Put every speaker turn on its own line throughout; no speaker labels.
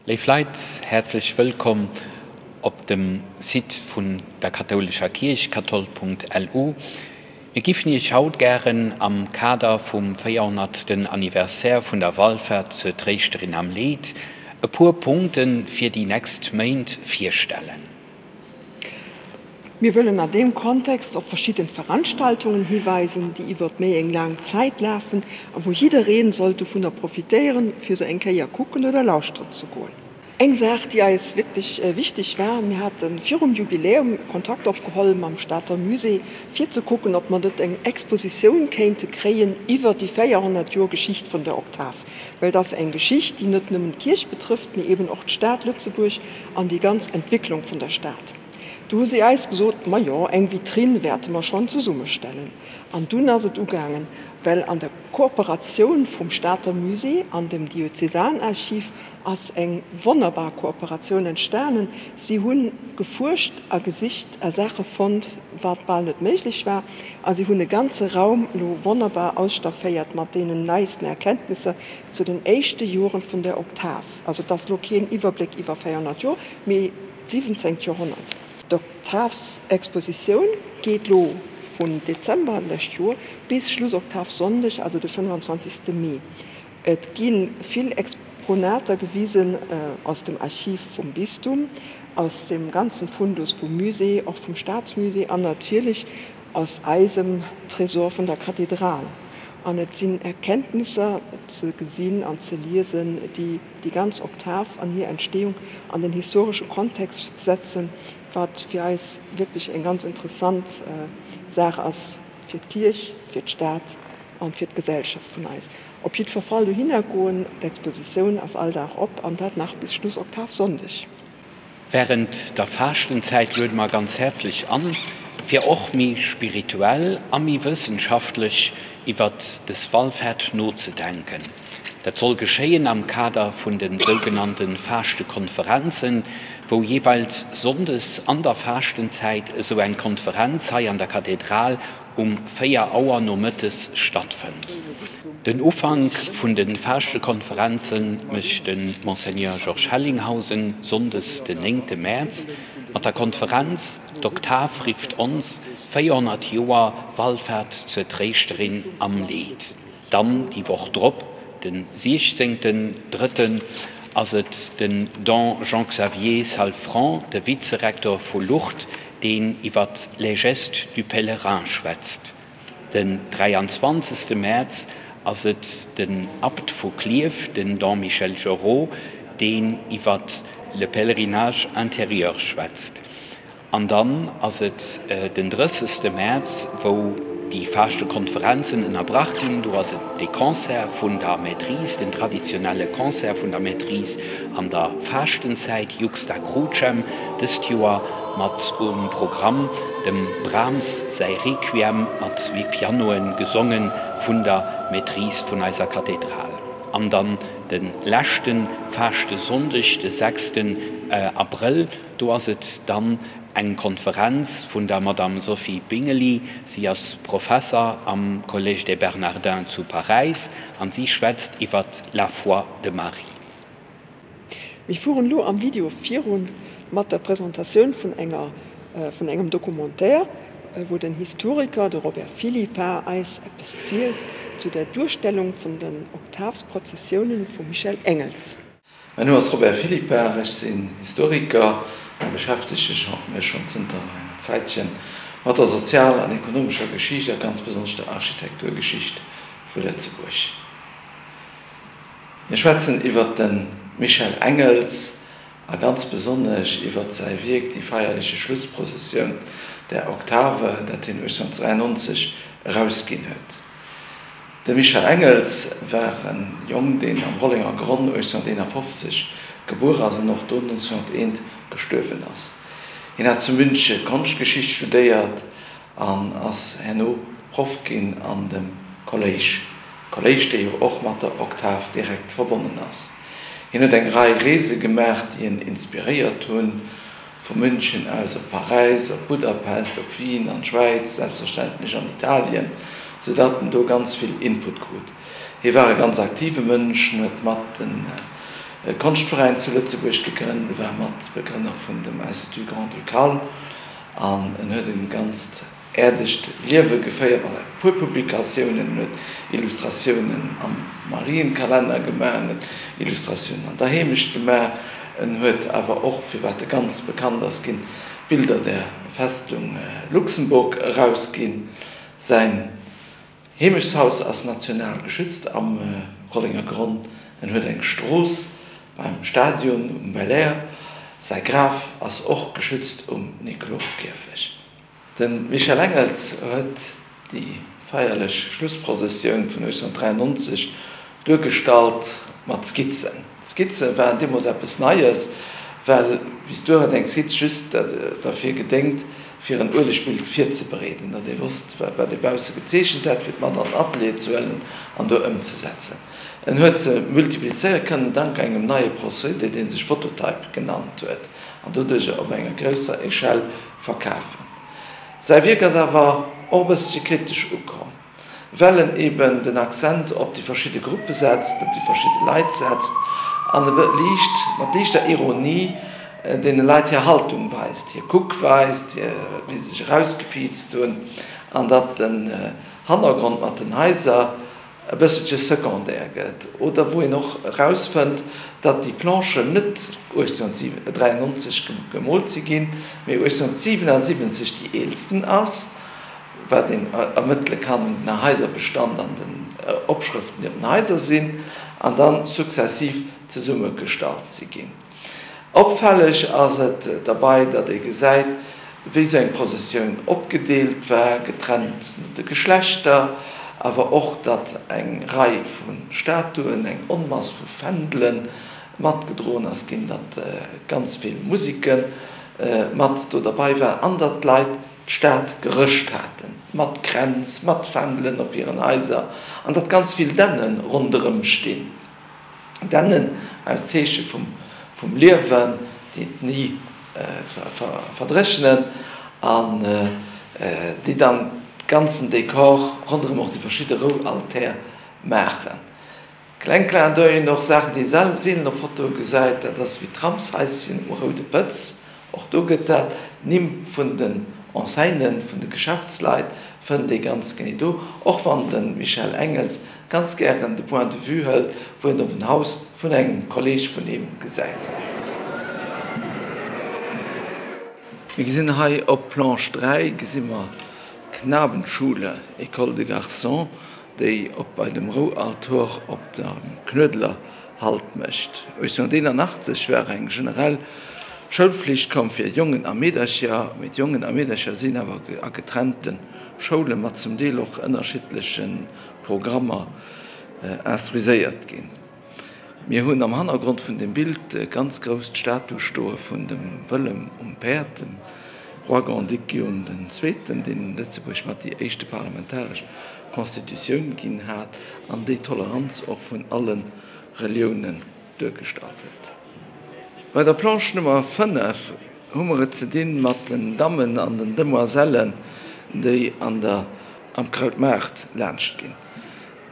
Léif Leit, häerzlech wëllkomm op dem Site vun der kathoulescher Kierch, kathol.lu. Mir giffen Iech haut gären am Kader vum 400. Anniversaire vun der Wallfahrt zur Tréischterin am Leed e puer Punkte fir déi nächst Méint virstellen.
Mir wëllen an deem Kontext op verschidden Veranstaltungen hiweisen, déi iwwert méi eng laang Zäit lafen a wou jiddereen sollt dovunner profitéieren, fir se eng Kéier kucken oder lauschteren ze goen. Eng Saach, déi eis wierklech wichteg war, Mir hate virum Jubiläum Kontakt opgeholl mam Stater Musée, fir ze kucken, ob mer net eng Expositioun kéinte kréien iwwer déi 400 Joer Geschicht vun der Oktav. Well et ass eng Geschicht, déi net nëmmen d'Kierch betrëfft, mee eben och d'Stad Lëtzebuerg an déi ganz Entwécklung vun der Stad. Du hu si eis gesot, Majo, eng Vitrinn wäerte mer schonn zesummestellen. An dunn ass et ugaangen, well an der Kooperatioun vum Stater Musée an dem Diözesanarchiv ass eng wonnerbar Kooperatioun entstanen. Si hu gefuerscht a gesicht a Saache fonnt, wat bal net méiglech war. A si hunn e ganze Raum elo wonnerbar ausstafféiert mat deenen neisten Erkenntnisser zu den éischte Joren vun der Oktav. Also et ass elo keen Iwwerbléck iwwer 400 Joer, mee d'siwwenzéngt Joerhonnert. D'Oktavsexpositioun geet lo vun Dezember lescht Joer bis Schlussoktavsonndeg, also de 25. Mee. Et gi vill Exponater gewisen aus dem Archiv vum Bistum, aus dem ganzen Fundus vum Musée, och vum Staatsmusée an natierlech aus eisem Tresor vun der Kathedral. An et sinn Erkenntnisser ze gesinn an ze liesen, déi déi ganz Oktav an hir Entstehung an den historesche Kontext setzen, wat fir eis wierklech eng ganz interessant Saach ass fir d'Kierch, fir d'Stad an fir d'Gesellschaft vun eis. Op jiddwer Fall dohinner goen, d'Expositioun ass all Dag op an dat nach bis Schluss Oktavsonndeg.
Wärend der Faaschtenzäit luede mer ganz häerzlech an, fir och méi spirituell a méi wëssenschaftlech iwwert des Wallfahrt nozedenken. Dat soll geschéien am Kader vun de sougenannte Faaschtekonferenzen, wou jeeweils sonndes an der Faaschtenzäit esou eng Konferenz hei an der Kathedral um 4 Auer nomëttes stattfënnt. Den Ufank vun de Faaschtekonferenze mécht de Monseigneur Georges Hellinghausen sonndes den néngte Mäerz mat der Konferenz D'Oktav rifft ons, 400 Joer Wallfahrt zur Tréischterin am Leed. Dann déi Woch drop, de siechzéngten Drëtten, ass et den Don Jean-Xavier Salfrant, de Vizerektor vu Lourdes, deen iwwer Les gestes du pèlerin schwätzt. Den 23. Mäerz ass et den Abt vu Klierf, den Don Michel Jorrot, deen iwwer Le pèlerinage intérieur schwätzt. An dann ass et den 30. Mäerz, wou déi Faaschtekonferenzen ënnerbrach ginn. Do ass et de Concert vun der Maîtrise, den traditionelle Concert vun der Maîtrise an der Faaschtenzäit, Juxta Crucem, dëst Joer mat um Programm dem Brahms säi Requiem mat zwee Pianoen, gesonge vun der Maîtrise vun eiser Kathedral. An dann de leschte Faaschtesonndeg, de sechsten Abrëll, Do ass et dann eng Konferenz vun der Madame Sophie Binggeli. Si ass Professer am Collège des Bernardins zu Paräis an si schwätzt iwwer La foi de Marie.
Mir fueren elo am Video virun mat der Presentatioun vun enger vun engem Documentaire, wou den Historiker, de Robert Philippart, eis eppes zielt zu der Duerstellung vun den Oktavsprozessiounen vum Michel Engels.
Mäin Numm ass Robert Philippart, ech sinn Historiker a beschäftege mech schonn zënter enger Zäitche mat der sozial an ekonomescher Geschicht a ganz besonnesch der Architekturgeschicht vu Lëtzebuerg. Mir schwätzen iwwer de Michel Engels a ganz besonnesch iwwer säi Wierk Die feierliche Schlussprozession der Oktave, dat hien 1893 erausginn huet. De Michel Engels war e Jong, deen am Rollenger Gronn 1851 gebuer ass an och do 1901 gestuerwen ass. Hien hat zu Münche Konschtgeschicht studéiert an ass herno Proff ginn an dem Kolléisch, Kolléisch, dee jo och mat der Oktav direkt verbonnen ass. Hien huet eng Rei Reese gemaach, déi en inspiréiert hunn, Vu München aus op Paräis, op Budapest, op Wien, an d'Schwäiz, selbstverständlech an Italien, sou datt en do ganz vill Input krut. Hie war e ganz aktive Mënsch, en huet mat de. Konschtveräin zu Lëtzebuerg gegrënnt, e war Matbegrënner vun dem Institut Grand-Ducal an en huet e ganzt äerdegt Liewe geféiert mat e puer Publikatiounen. En huet Illustratiounen am Marienkalenner gemaach, en huet Illustratiounen an der Heemecht gemaach, en huet awer och, firwat e ganz bekannt ass ginn, Bilder der Festung Luxemburg erausginn. Säin Heemechtshaus ass national geschützt am Rollengergronn. En huet eng Strooss beim Stadion um Belair. Säi Graf ass och geschützt um Nikloskierfech. De Michel Engels huet déi feierlech Schlussprosessioun vun 1893 duergestallt mat Skizzen. D'Skizze waren deemools eppes Neies, well bis duer hat eng Skizz just derfir gedéngt, fir en Uelegbild virzebereeden, datt ee wosst, wat ee bausse gezeechent hat, fir et mat an den Atelier ze huelen an do ëmzesetzen. En huet se multiplizéiere kënnen dank engem neie Procédé, dee sech Phototype genannt huet, an doduerch op enger grousser Echelle verkafen. Säi Wierk ass awer och e bëssche kritesch ukomm. Well en eben den Accent op déi verschidde Gruppe setzt, op déi verschidde Leit setzt an e liicht, mat liichter Ironie deene Leit hir Haltung weist, hir Kuckweis, hir, wéi se sech erausgefiizt hunn, an datt den Hannergrond mat den Haiser e bësselche secondaire gëtt. Oder wou een och erausfënnt, datt déi Planchen net 1893 gemoolt si ginn, mee 1877 déi eelsten ass. wat een ermëttele kann un den Haiserbestand an den Opschrëften, déi op den Haiser sinn, an da successiv zesummegestallt si ginn. Opfälleg ass et derbei, datt ee gesäit, wéi sou eng Prosessioun opgedeelt war, getrennt no de Geschlechter, awer och, datt eng Rei vu Statuen, eng Onmass vu Fändele matgedroen ass ginn, datt ganz vill Museke mat do derbei war an datt d'Leit d'Stad gerëscht haten, mat Kränz, mat Fändelen op hiren Haiser, an datt ganz vill Dänne ronderëm stinn. Dännen als Zeeche vum Liewen, déi et ni verdréchnen, an déi dann de ganzen Dekor ronderëm och déi verschidde Roualtär maachen. Kleng Clin d'oeil, och Saachen déi ee seelen op Fotoe gesäit, dat ass wéi d'Tramshaischen um Roude Pëtz, och do gëtt dat, d'Nimm vun den Enseignen, vun de Geschäftsleit fënnt ee ganz genee do, och wann de Michel Engels ganz gären de Point de vue hëlt, wou en op en Haus vun engem Kolleg vun him gesäit. Mir gesinn hei op Planche 3 gesi mer d'Knabenschule, École de garçons, déi op bei dem Roualtor op dem Knuedler Halt mécht. 1881 war eng generell Schoulflicht komm fir Jongen a Meedercher, mee d'Jongen a Meedercher sinn awer a getrennte Schoule mat zum Deel och ënnerschiddleche Programmer instruiséiert ginn. Mir hunn am Hannergrond vun dem Bild ganz grouss d'Statu stoe vun dem Wëllem um Päerd, dem Roi Grand-Duc Guillaume den Zweeten, deen Lëtzebuerg mat déi éischte parlamentaresch Constitutioun ginn hat an déi d'Toleranz och vun alle Reliounen duergestallt huet. Bei der Planche Nummer 5 hu mer et ze dinn mat den Dammen an den Demoisellen, déi an der am Krautmaart laanscht ginn.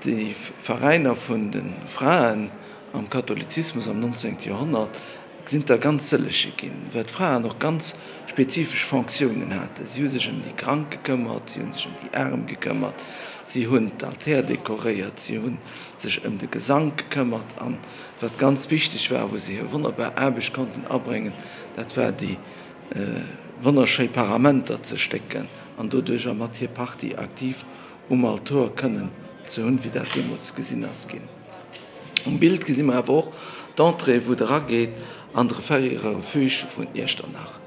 Déi Veräiner vun de Fraen am Katholizismus am 19. Joerhonnert sinn der ganz sëllege ginn, well d'Fraen och ganz spezifesch Fonctiounen haten. Si hu sech ëm déi Krank gekëmmert, si hu sech ëm déi Aarem gekëmmert, si hunn d'Altär dekoréiert, si hu sech ëm de Gesank gekëmmert an, wat ganz wichteg war, wou si hir wonnerbar Aarbecht konnten abréngen, dat war déi wonnerschéi Paramenter ze stécken an doduercher mat hir Partie aktiv um Altor kënnen ze hunn, wéi dat deemools gesinn ass ginn. Um Bild gesi mer awer och d'Entrée, wou et erageet an de fréiere Refuge vun Iechternach.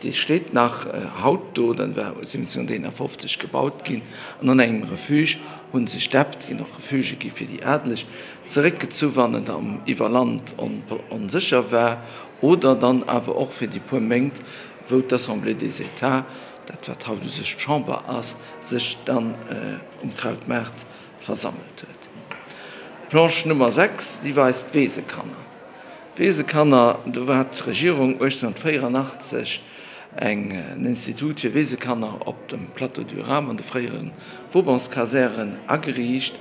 Dee steet nach haut do, dat war 1751 gebaut ginn. An an engem Refuge hu sech d'Äbt, et ginn och Refuge gi fir déi Adeleg, zeréckgezu wann et am Iwwerland onsécher war, oder dann awer och fir déi puer Méint, wou d'Assemblée des États, dat wat haut u sech d'Chamber ass, sech dann um Krautmaart versammelt huet. D'Planche Nummer 6, déi weist d'Weesekanner. D'Weesekanner, do hat d'Regierung 1884 eng en Institut fir Weesekanner op dem Plateau du Rham an de fréiere Vaubanskasären ageriicht.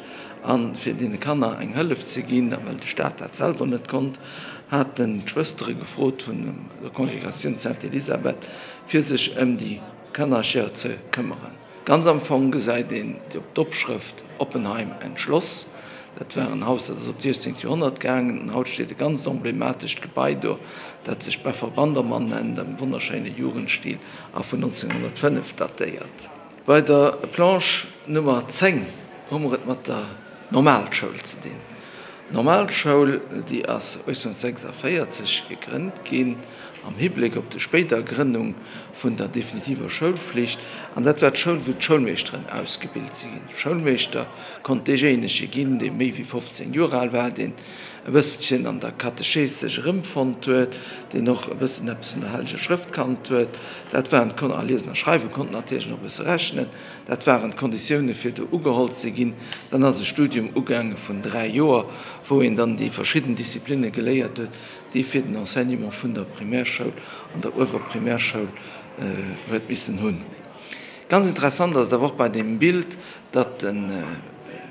A fir deene Kanner eng Hëllef ze ginn, a well de Staat dat selwer net konnt, haten d'Schwëstere gefrot vun der Congregation Sainte-Elisabeth, fir sech ëm déi Kannercher ze këmmeren. Ganz am Fong gesäit een d'Opschrëft Oppenheim entschloss. Dat war en Haus, dat ass op d'siechzéngt Joerhonnert gaangen. An haut steet e ganzt emblematescht Gebai do, dat sech Beffer Bandermann nennt, am wonnerschéine Jugendstil a vun 1905 datéiert. Bei der Planche Nummer 10 hu mer et mat der Normalschoul ze dinn. D'Normalschoul, déi ass 1846 gegrënnt ginn am Hibléck op déi spéider Grënnung vun der definitiver Schoulflicht. An dat war d'Schoul, wou d'Schoulmeeschteren ausgebilt si ginn. Schoulmeeschter konnt deejéinege ginn, dee méi wéi 15 Joer al war, deen e bësselchen an der Katechees sech erëmfonnt huet, deen och e bëssen eppes vun der Helleger Schrëft kannt huet. Dat waren d'Kon-, a liesen a schreiwe konnt natierlech och e bësse rechnen. Dat waren d'Konditioune fir do ugeholl ze ginn. Dann ass e Studium ugaange vun 3 Joer, wou een dann déi verschidden Disziplinne geléiert huet, déi fir den Enseignement vun der Primärschoul an der Uewerprimärschoul huet missen hunn. Ganz interessant ass et awer och bei deem Bild, datt de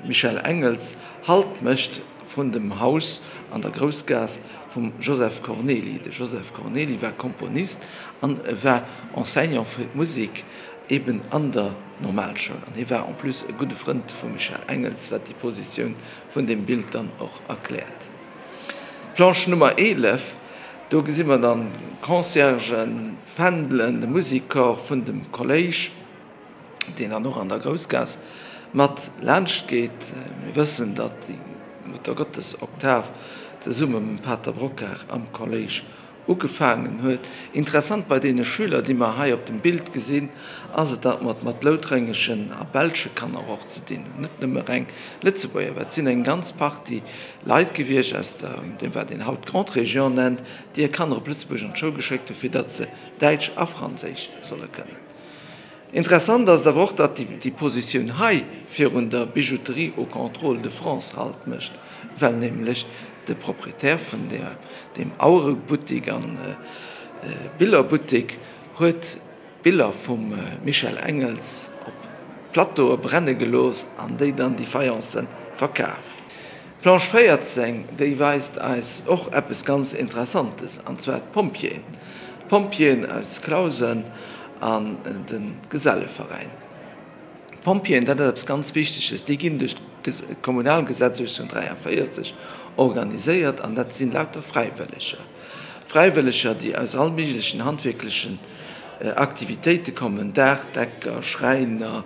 Michel Engels Halt mécht vrun dem Haus an der Groussgaass vum Joseph Cornely. De Joseph Cornely war Komponist an e war Enseignant fir d'Musek eben an der Normalschoul. An hie war en plus e gudde Frënd vum Michel Engels, wat déi Positioun vun deem Bild dann och erkläert. Planche Nummer 11, do gesi mer dann d'Conciergen, d'Fändelen, de Musikcorps vun dem Kolléisch. deen dann och an der Groussgaass mat laanscht geet. Mir wëssen, datt déi Muttergottesoktav zesumme mam Pater Brocquart am Kolléisch ugefaangen huet. Interessant bei deene Schüler, déi mer hei op dem Bild gesinn, ass et, datt mer et mat loutrengeschen a belsche Kanner och ze dinn hunn, net nëmme reng Lëtzebuerger, well et sinn eng ganz Partie Leit gewiescht aus deem, wat een haut d'Grande Région nennt, déi hir Kanner op Lëtzebuerg an d'Schoul geschéckt hunn, fir datt se Däitsch a Franséisch solle kënnen. Interessant ass et awer och, datt déi Positioun hei virun der Bijouterie au Contrôle de France Halt mécht, well nämlech de Proprietär vun deem Auerebuttik a Billerbuttik huet Biller vum Michel Engels op Plateaue brenne gelooss an déi dann déi Faïencen verkaf. D'Planche 14, déi weist eis och eppes ganz Interessantes, an zwar d'Pompjeeën. D'Pompjeeën aus Clausen an de Geselleveräin. D'Pompjeeën, dat ass eppes ganz Wichteges, déi ginn duerch d'Kommunalgesetz 1843 organiséiert an dat sinn lauter Fräiwëlleger. Fräiwëlleger, déi aus all méiglechen handwierklechen Aktivitéite kommen, Daachdecker, Schräiner,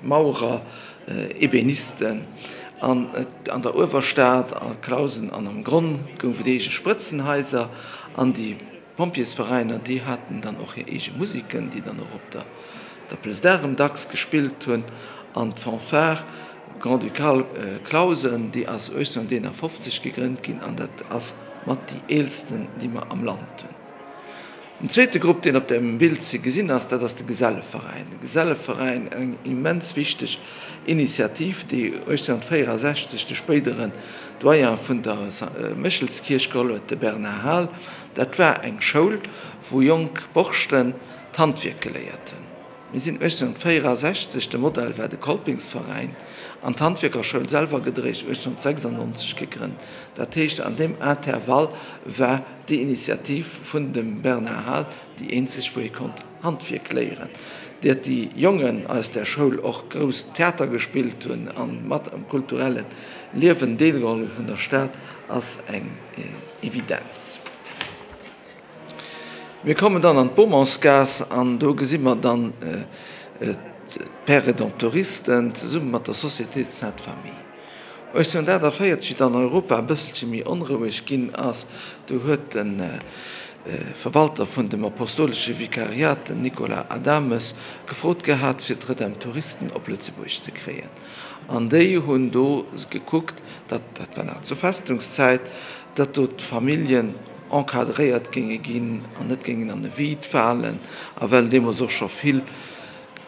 Maurer, Ebenisten. An an der Uewerstad, a Clausen an am Gronn gouf et eege Sprëtzenhaiser an déi Pompjeesveräiner, déi haten dann och hir eege Musiken, déi dann och op der der Place d'Armes dacks gespillt hunn. An d'Fanfare Grand-Ducale Clausen, déi ass 1851 gegrënnt ginn an dat ass mat déi eelsten, déi mer am Land hunn. Den zweete Grupp, deen op dem Bild ze gesinn ass, dat ass de Geselleveräin. De Geselleveräin, eng immens wichteg Initiativ, déi 1864 de spéideren Doyen vun der Méchelskierch geholl huet, de Bernard Hahl. Dat war eng Schoul, wou jonk Borschten d'Handwierk geléiert hunn. Mir sinn 1864, de Modell war de Kolpingsveräin, an d'Handwierkerschoul selwer gëtt eréischt 1896 gegrënnt. Dat heescht, an deem Intervall war déi Initiativ vun dem Bernard Hahl déi eenzeg, wou ee konnt Handwierk léieren. Datt déi Jongen aus där Schoul och grouss Theater gespillt hunn a mat am kulturelle Liewen deelgeholl hu vun der Stad, ass eng Evidenz. Mir kommen dann an d'Beaumontsgaass an do gesi mer dann d'Pères Rédemptoristen zesumme mat der Société de Sainte Famille. 1848, wéi dann Europa e bësselche méi onroueg ginn ass, do huet de Verwalter vun dem Apostolesche Vikariat, den Nicolas Adames, gefrot gehat, fir d'Redemptoristen op Lëtzebuerg ze kréien. An déi hunn do gekuckt, datt, dat war nach zur Festungszäit, datt do d'Familljen encadréiert géinge ginn an net géingen an e Vide falen. A well deemools och scho vill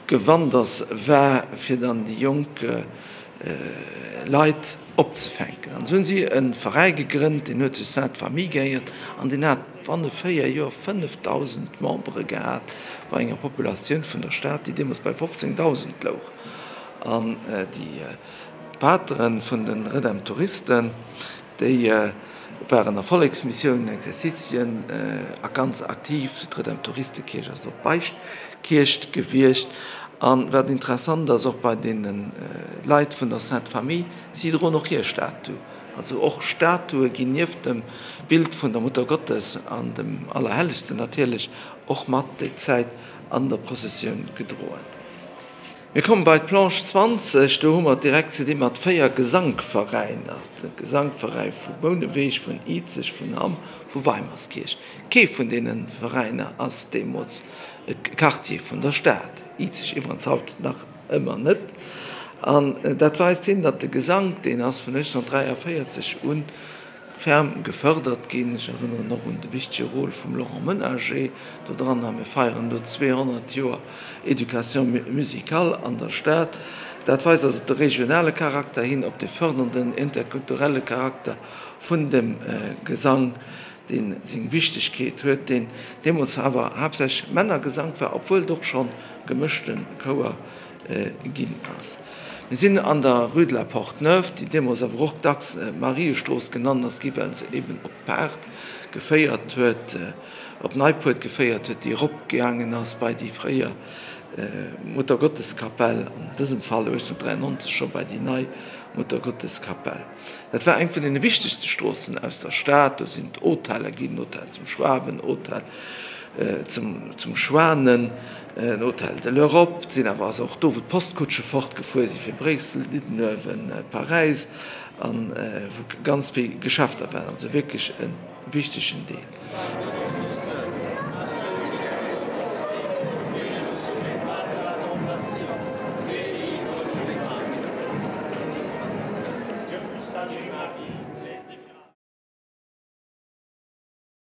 Gewanders war, fir dann déi jonk Leit opzefänken. An esou hunn si e Veräi gegrënnt, deen huet sech Sainte Famille gehéiert an deen hat banne 4 Joer 5.000 Membere gehat, bei enger Populatioun vun der Stad, déi deemools bei 15.000 louch. An déi. D'Pateren vun de Redemptoristen, déi waren a Volleksmissiounen, Exerzitien a ganz aktiv. D'Redemptoristekierch ass och Beichtkierch gewiescht. An wat interessant ass, och bei deene Leit vun der Sainte Famille, si droen och hir Statue. Also och Statue ginn nieft dem Bild vun der Muttergottes an dem Allerhellegsten natierlech och mat déi Zäit an der Prozessioun gedroen. Mir komme bei d'Planche 20, do hu mer et direkt ze di mat 4 Gesankveräiner, de Gesankveräi vu Bouneweg, vun Izeg, vun Hamm, vu Weimerskierch. Kee vun deene Veräiner ass deemools e Quartier vun der Stad, Izeg iwwerens haut nach ëmmer net. An dat weist hin, datt de Gesank, deen ass vun 1843 un ferm gefërdert ginn. Ech erënneren och un de wichtege Rôle vum Laurent Menager do dran. A mir feieren elo 200 Joer Éducation musicale an der Stad. Dat weist eis op de regionale Charakter hin, op de fërdernden interkulturelle Charakter vun dem Gesang, dee seng Wichtegkeet huet, deen deemools awer haaptsächlech Männergesank war, obwuel et och scho gemëschte Chouer ginn ass. Mir sinn an der Rue de la Porte Neuve, déi deemools awer och dacks Mariestrooss genannt ass gi, well se eben op d'Paart geféiert huet, op Neipuert geféiert huet, déi eropgaangen ass bei déi fréier Muttergotteskapell, an dësem Fall 1893 scho bei déi nei Muttergotteskapell. Dat war eng vun deene wichtegste Stroossen aus der Stad. Do sinn d'Hoteller ginn, den Hotel zum Schwaben, Hotel zum Schwanen, den Hotel de l'Europe. Et sinn awer also och do, wou d'Postkutsche fortgefuer si fir Bréissel, Diddenuewen, Paräis, a wou ganz vill Geschäfter waren. Also wierklech e wichtegen Deel.